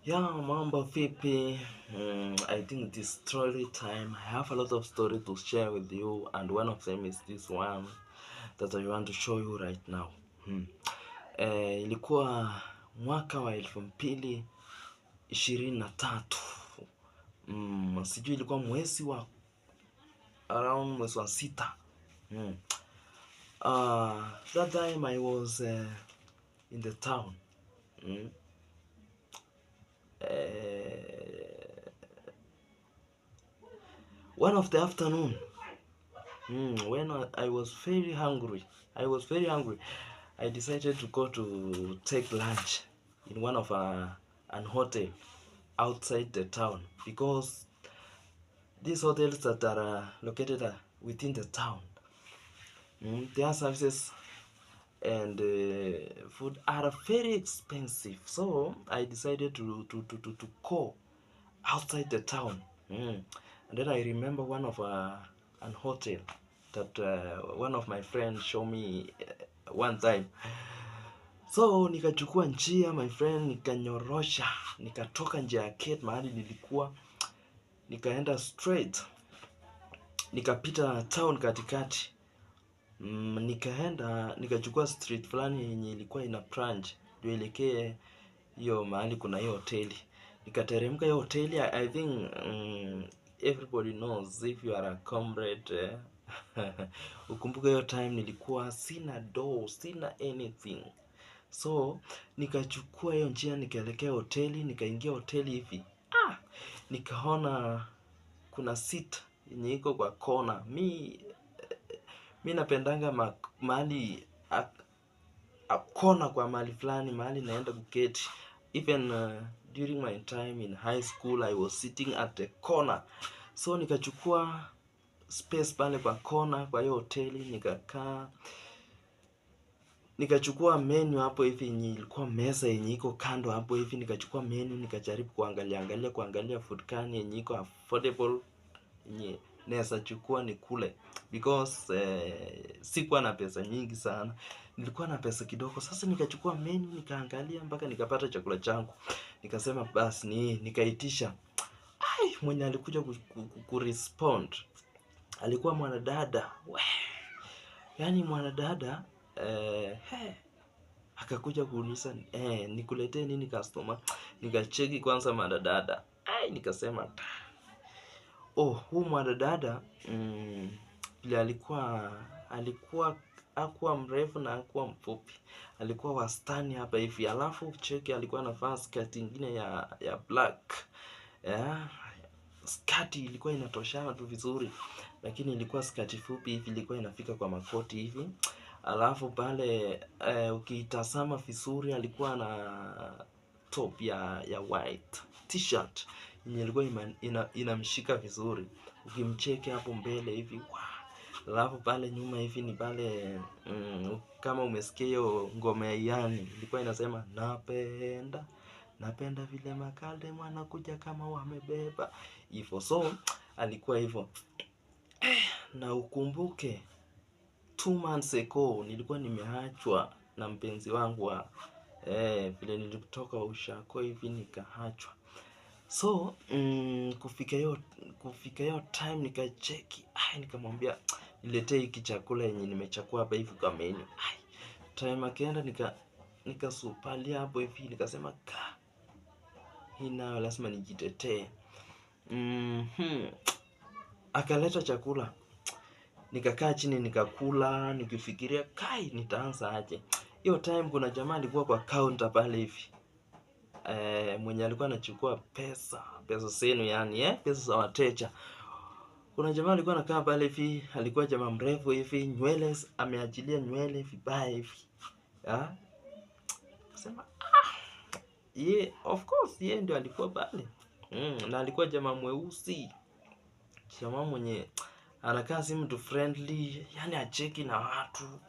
Yeah, mambo vipi? I think this story time, I have a lot of story to share with you, and one of them is this one that I want to show you right now. Hmm. Ilikuwa mwaka wa 2023. Sijui ilikuwa mwezi wa around mwezi wa 6. That time I was in the town. One of the afternoon, when I was very hungry, I was very hungry. I decided to go to take lunch in one of an hotel outside the town, because these hotels that are located within the town, their services and food are very expensive. So I decided to go outside the town. And then I remember one of an hotel that one of my friends showed me one time. So nikachukua njia, my friend, nikanyorosha, nikatoka njia ya gate mahali nilikuwa, nikaenda straight, nikapita town katikati. Nikaenda nikachukua street fulani yenye ilikuwa ina branch ndio elekee hiyo mahali kuna hiyo hoteli. Nikateremka hiyo hoteli. I think everybody knows if you are a comrade, eh? Ukumbuke hiyo time nilikuwa sina do, sina anything. So nikachukua hiyo njia, nikaelekea hoteli, nikaingia hoteli hivi. Nikaona kuna seat yenye iko kwa kona. Mi napendanga mahali kona kwa mahali fulani, mahali naenda kuketi. Even during my time in high school I was sitting at the corner. So nikachukua space pale kwa kona kwa hiyo hoteli, nikakaa, nikachukua menu hapo hivi yenye ilikuwa meza yenye iko kando hapo hivi, nikachukua menu, nikajaribu kuangalia angalia kuangalia food gani yenye iko affordable yenye naweza chukua nikule, because sikuwa na pesa nyingi sana, nilikuwa na pesa kidogo. Sasa nikachukua menu, nikaangalia mpaka nikapata chakula changu, nikasema basi ni nikaitisha. Ai, mwenye alikuja kurespond alikuwa mwanadada we, yaani mwanadada, he, akakuja kuuliza, "Nikuletee nini, customer?" Nikacheki kwanza mwanadada, ai, nikasema, oh, huu mwanadada, vile alikuwa hakuwa mrefu na hakuwa mfupi, alikuwa wastani hapa hivi. Alafu cheki, alikuwa anavaa skirt ingine ya black, yeah. Skati ilikuwa inatoshana tu vizuri, lakini ilikuwa skati fupi hivi, ilikuwa inafika kwa magoti hivi. Alafu pale, ukiitazama vizuri, alikuwa na top ya white T-shirt yenye ilikuwa inamshika vizuri ukimcheki hapo mbele hivi, wow. Alafu pale nyuma hivi ni pale, kama umesikia hiyo ngoma ya Iyani ilikuwa inasema, "Napenda napenda vile makalde wanakuja kama wamebeba," hivyo. So alikuwa hivyo, na ukumbuke 2 months ago nilikuwa nimeachwa na mpenzi wangu wa vile nilitoka ushako hivi nikaachwa. So kufika hiyo time nikacheki, ai, nikamwambia, "Niletee hiki chakula yenye nimechakua hapa hivi kwa menu." Ai, time akaenda, nikasupalia hapo hivi, nikasema, ka hii nayo lazima nijitetee. Akaleta chakula, nikakaa chini, nikakula nikifikiria, kai, nitaanza aje? Hiyo time kuna jamaa alikuwa kwa counter pale hivi, mwenye alikuwa anachukua pesa, pesa zenu yani, pesa za wateja. Kuna jamaa alikuwa anakaa pale hivi, alikuwa jamaa mrefu hivi, nywele ameachilia nywele vibaya hivi, ya sema, ah, ye, of course ye ndio alikuwa pale, na alikuwa jamaa mweusi, jamaa mwenye anakaa si mtu friendly, yani acheki na watu.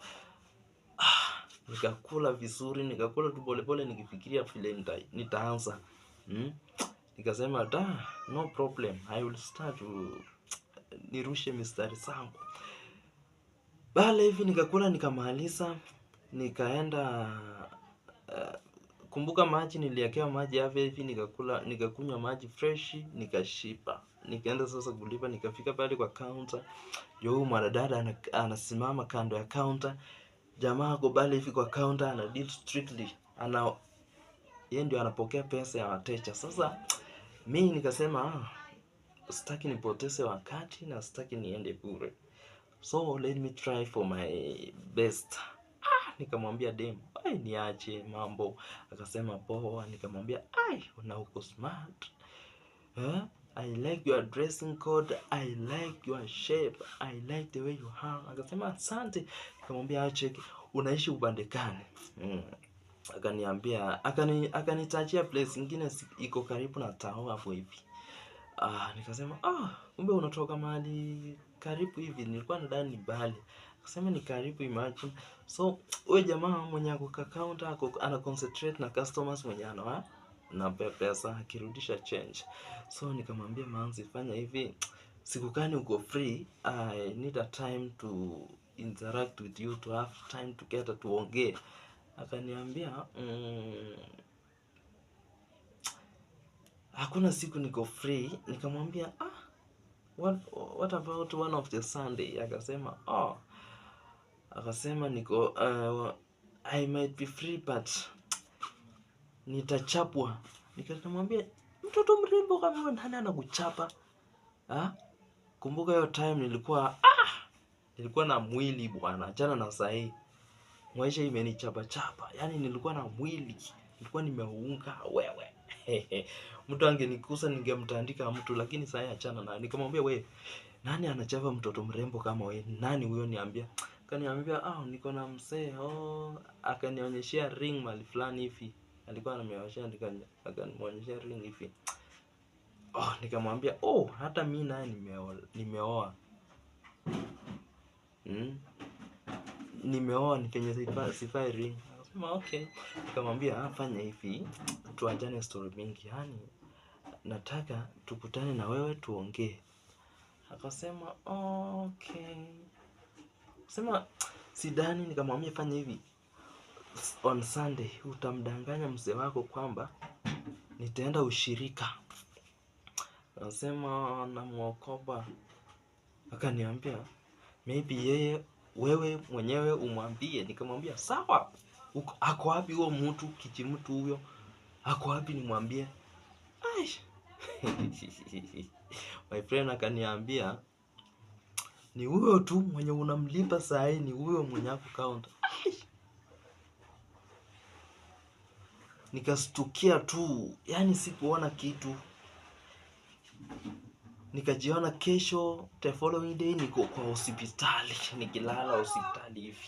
Ah, nikakula vizuri, nikakula tu polepole nikifikiria vile nitaanza. Nikasema, da, no problem, I will start to nirushe mistari zangu pale hivi. Nikakula, nikamaliza, nikaenda Kumbuka maji niliwekewa maji hapo hivi, nikakula, nikakunywa maji fresh, nikashiba. Nikaenda sasa kulipa, nikafika pale kwa counter. Ndio huyu mwanadada anasimama kando ya counter. Jamaa ako pale hivi kwa counter, ana deal strictly. Ana yeye ndio anapokea pesa ya wateja. Sasa mimi nikasema sitaki nipoteze wakati na sitaki niende bure. So let me try for my best. Nikamwambia dem, ai niache mambo. Akasema poa. Nikamwambia ai na uko smart. I like your dressing code, I like your shape, I like the way you hang. Akasema asante. Nikamwambia ache, unaishi upande gani? Akaniambia, akanitajia place ingine iko karibu na tao hapo hivi. Nikasema, kumbe unatoka mahali karibu hivi, nilikuwa nadhani ni mbali. Akasema ni karibu, imagine. So, huyo jamaa mwenye ako kwa counter, ana concentrate na customers mwenye anawa na pesa, akirudisha change. So, nikamwambia manzi, fanya hivi, siku gani uko free, I need a time to interact with you, to have time together, tuongee. Akaniambia, hakuna siku niko free. Nikamwambia, what about one of the Sunday? Akasema, akasema niko, I might be free but nitachapwa. Nikamwambia, mtoto mrembo kama wewe nani anakuchapa? Kumbuka hiyo time nilikuwa nilikuwa na mwili bwana, achana na sahi. Maisha imenichapa chapa. Yaani nilikuwa na mwili, nilikuwa nimeunga wewe. Mtu angenikusa ningemtandika mtu, lakini sahi achana na. Nikamwambia we, nani anachapa mtoto mrembo kama we? Nani huyo niambia? Akaniambia, niko na mzee. Akanionyeshea ring mahali fulani hivi. Alikuwa ananionyeshea, akanionyeshea ring hivi. Nikamwambia, hata mimi naye nimeoa. Nimeoa, ni penye sifai ring. Akasema okay. Nikamwambia, fanya hivi, tuachane story mingi. Yaani nataka tukutane na wewe tuongee. Akasema okay. Sema sidhani. Nikamwambia fanya hivi, on Sunday utamdanganya mzee wako kwamba nitaenda ushirika. Akasema namuokoba. Akaniambia maybe yeye wewe mwenyewe umwambie. Nikamwambia sawa. Ako wapi huo mtu, kijimtu huyo? Ako wapi nimwambie? Ai. My friend akaniambia ni huyo tu mwenye unamlipa saa hii, ni huyo mwenye ako counter. Ai. Nikastukia tu, yani sikuona kitu. Nikajiona kesho, the following day niko kwa hospitali, nikilala hospitali hivi.